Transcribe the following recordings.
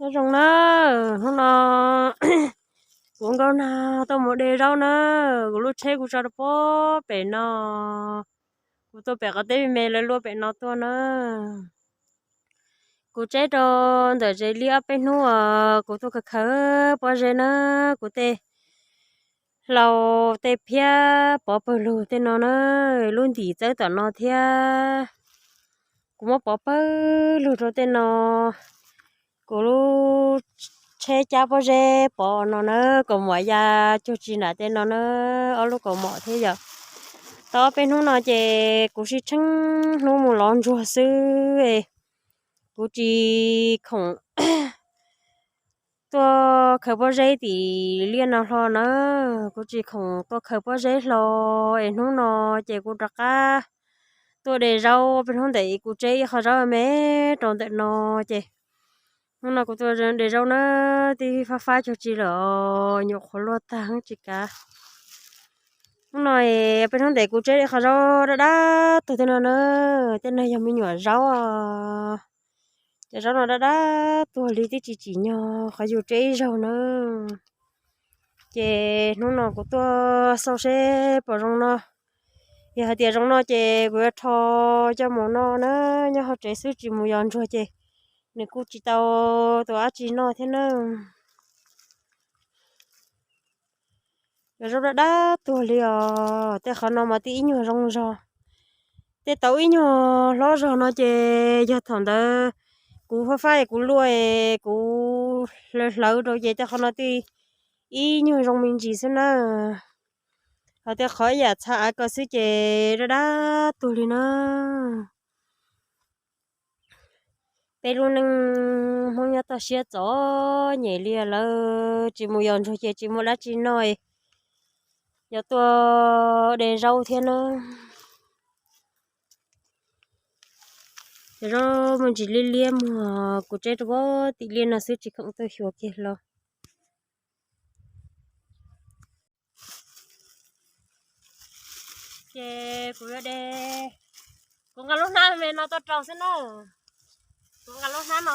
Nyob zoo na, hnub no kuv nkauj nag tuaj mus de zaub na, kuv lub tsheb kuv tso rau pem no, kuv tuaj pem qhov teb me me lawv luaj pem no tuaj na. Kuv tseb rau ntawm tsev liaj ob peb hnub os, kuv tuaj khaws khaws pob zeb na, kuv tej hlau tej phiab pov pawg lug tej no na, lub ntim txawb tom no thiab. Kuv muab pov pawg lug rau tej no, kuv lub tsheb cab pob zeb pov no na, kaus mom ya cuag tsis nram tej no na, ob lub kaus mom thiab yom. Tau ob peb hnub no ces kuv sib tsheej hnub mus lov ntsuag xwb, kuv tsis khoom tuaj khaws pob zeb tim liaj no hlo na, kuv tsis khoom tuaj khaws pob zeb hlo, es hnub no ces kuv rov qab tuaj de zaub peb hnub ntawm kuv tseb ib qho zaub me rau ntawm no, ces hnub no kuv tuaj de zaub na, twb fab fab cuag tsis lawm, nyuam qhuav luaj tag tsis kav. Hnub no peb hnub ntawm kuv tseb ib qho zaub dab dab tuag tej no na, tej no yog me nyuam zaub, cov zaub no dab dab tuag li twb tsis tsim nyog qhov yus tseb ib zaug na. Ces hnub no kuv tuaj xauj seb puas zoo no, yog hais tias zoo no ces kuv yuav rho coj mus noj na, nyob hauv tsev xwb tsis mus yos ntsuag ces nws kuj tsis tau tus dab tsi noj thiab na. Cov zaub dab dab tuag li os, tej qhov no mas twb ib nyuag zoo zog, tej tau ib nyuag hlob zog no ces yog thaum ntawd kuv fab fab es kuv luaj es kuv hlawv hlawv rau ces tej qhov no twb ib nyuag zoo me ntsis xwb na. Ho tej qhov ib yam txha av ko xwb ces dab dab tuag li na. Peb lub neej Hmoob nyob toj siab txom nyem li lawm, tsis mus yos ntsuag ces tsis muaj dab tsi noj, yuav tuaj de zaub thiab na. Cov zaub me ntsis liab liab muag kuv tseb rau pem tim liaj no xwb tsis khoom tuaj xyuas kiag los. Ces kuv yuav de, kuv nqa lub hnab me no tuaj rau xwb na. Kuv nqa lub hnab no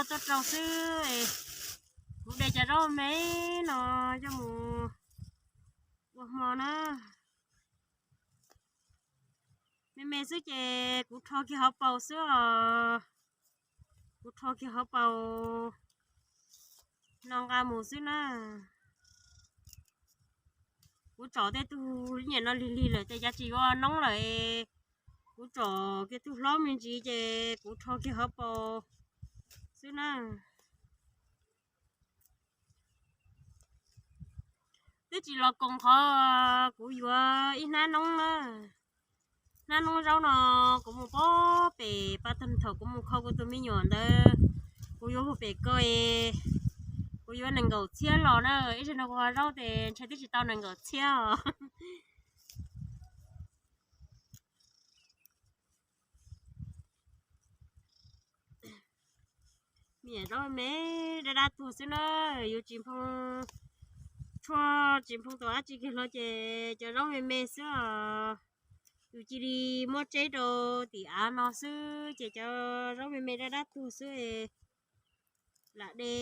tuaj rau xwb. Kuv de cov zaub me no coj mus ua hmo na. Me me xwb ces kuv rho kiag hauv paus xwb os. Kuv rho kiag hauv paus no nqa mus xwb na. Kuv tsom tej tug nyiam no lig lig lawm ces cas tsis ua noob lawm. Kuv tsom kiag tug hlob me ntsis ces kuv rho kiag hauv paus xwb na. Twb tsis los koom qhov kuv yuav ib hnab noob na. Hnab noob zaub no kuv mus pem pab tag thaum kuv mus kho kuv tus me nyuam ntawd, kuv yuav hu pem ko, kuv yuav nees nkaum txhiab los na, ib zaug no kuv ho zaub tes ntshai twb tsis tau nees nkaum txhiab os. Niam zaub me dab dab tuag xwb na, yus tsis nphoo tshuaj tsis nphoo tus dab tsi kiag hlo ces cov zaub me me xwb os. Yus cia li muab tseb rau tim av no xwb ces cov zaub me me dab dab tuag xwb, lam de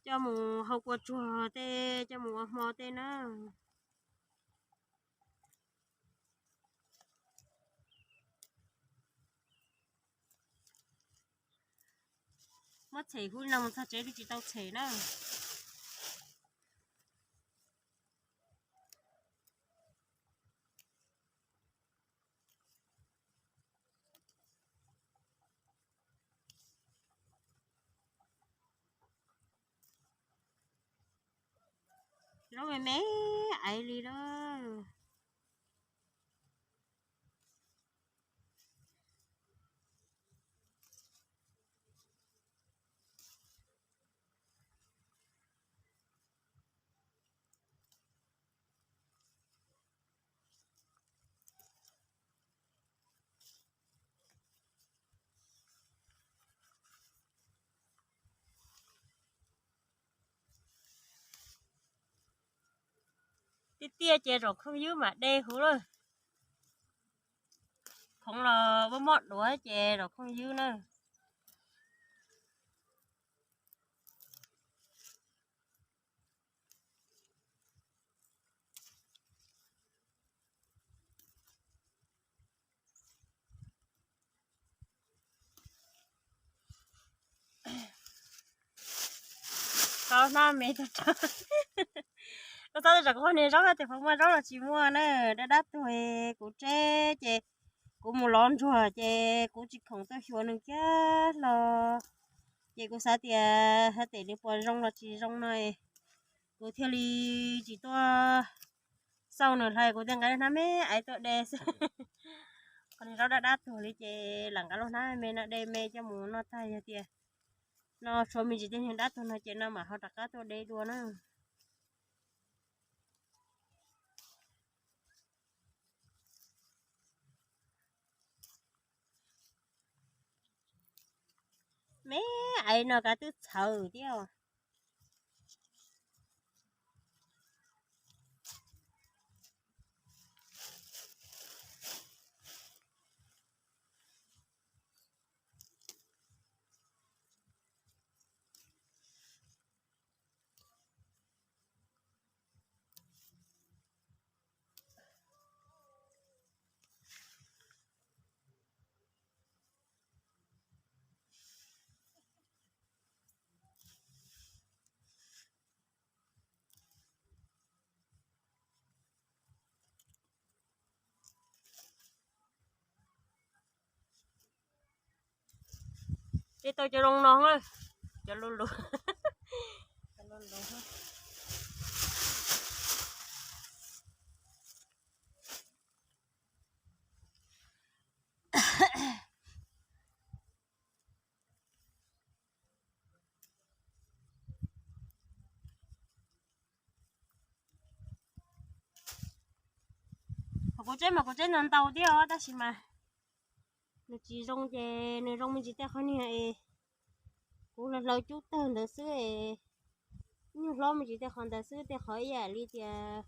coj mus hau kua tsuag tej, coj mus ua hmo tej na. Muab txhem hu li no mus txog tsev twb tsis tau txhem na. Zaub me me aiv li lawm. Tiaj tiaj ces zaum khooj ywb mam de huv lawm. Khoov los muaj mob duav ces zaum khooj ywb na. Hnab me tag, rau txhob tau tsam kuv qhov niag zaub hais tias puas muaj zaub los tsis muaj na, dab dab tuag. Kuv tseb ces kuv mus lov ntsuag ces kuv tsis khoom tuaj xyuas nws kiag hlo. Ces kuv xav tias hais tias nws puas zoo los tsis zoo no, kuv thiaj li tsis tuaj xauj nws hlo, kuv thiaj nqa lub hnab me aiv tuaj de xwb. Qhov niag zaub dab dab tuag li ces lam nqa lub hnab me no de me coj mus noj tag, yog tias no tshuav me ntsis tej niag dab tuag no ces no mam ho rov qab tuaj de dua na. Me aiv no kav twb txhawv thiab. De tau cov zoo no, cov lus lus, cov lus lus. Kuv tseb mas kuv tseb ntau ntau thiab os, tab sis mas nws tsis zoo ces nws zoo me ntsis tej qhov niag es kuv hlau hlau cub tawg ntawd xwb es, nyuag hlob me ntsis tej qhov ntawd xwb, tej qhov ib yam li tias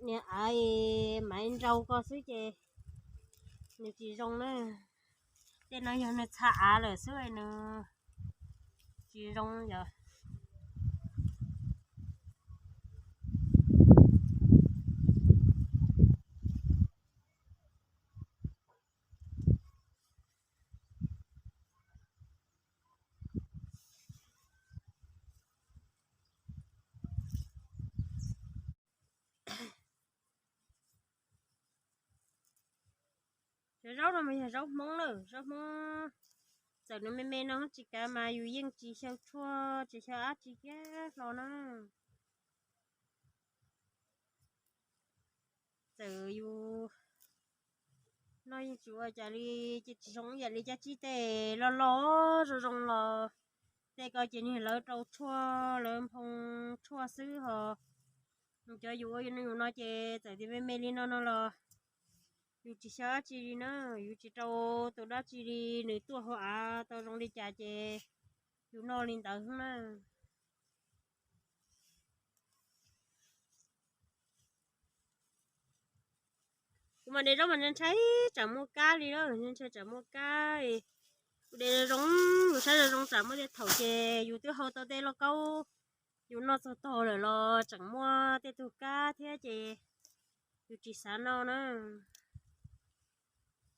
niag av maiv nrau ko xwb ces nws tsis zoo na. Tej no yog nws txha av lawm xwb nws tsis zoo yom. Cov zaub no mas yog zaub Hmoob na, zaub Hmoob. Txawm nws me me no tsis kav mas yus yeej tsis xyaw tshuaj tsis xyaw dab tsi kiag hlo na. Txawm yus noj yeej tsis ua cas li, ces tsis zoo ib yam li cov tsib tej loj loj zoo zoo los tej ko ces niag lawv rau tshuaj lawv nphoo tshuaj xwb ho. Cov yus ua yus no ces txawm tias me me li no no los yus tsis xyaw dab tsi li na, yus tsis rau tus dab tsi li, nws tuaj hauv av tau zoo li cas ces yus noj li ntawd na. Kuv mas de zaub mas ntshai tsam muaj kab li, ntshai tsam muaj kab. Kuv de zoo, yus saib zoo zoo tsam muaj tej thaum ces yus twb hau tau tej lauj kaub, yus noj txog tog lawm los tseem muaj tej tug kab thiab ces yus tsis xav noj na.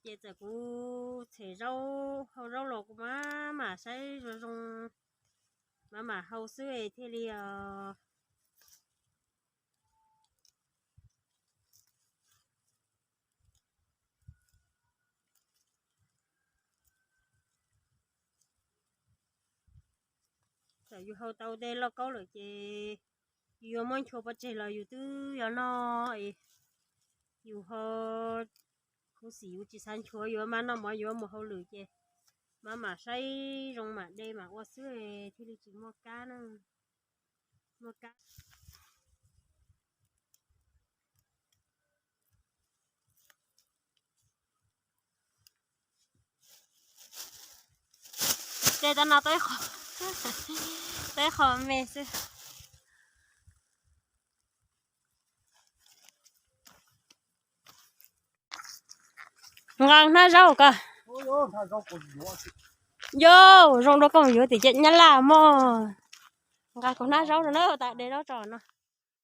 Ces txawm kuv txhem zaub hau zaub los kuv mam mam saib zoo zoo, mam mam hau xwb thiaj li os. Txawm yus hau tau tej lauj kaub lawm ces yus yuav muab nchuav pov tseg los yus twb yuav noj. Yus ho khuv xim yus tsis xav nchuav, yuav maj noj mov yuav mus hauj lwm ces mam mam saib zoo mam de mam ua xwb thiaj li tsis muaj kab na. Muaj kab. Tej tab no tau ib qho me xwb. Nqa hnab zaub ko. Yog zoo dua koj mus yuav tim nyab laj mog. Nqa kuv hnab zaub rau na, tas de zaub tso no.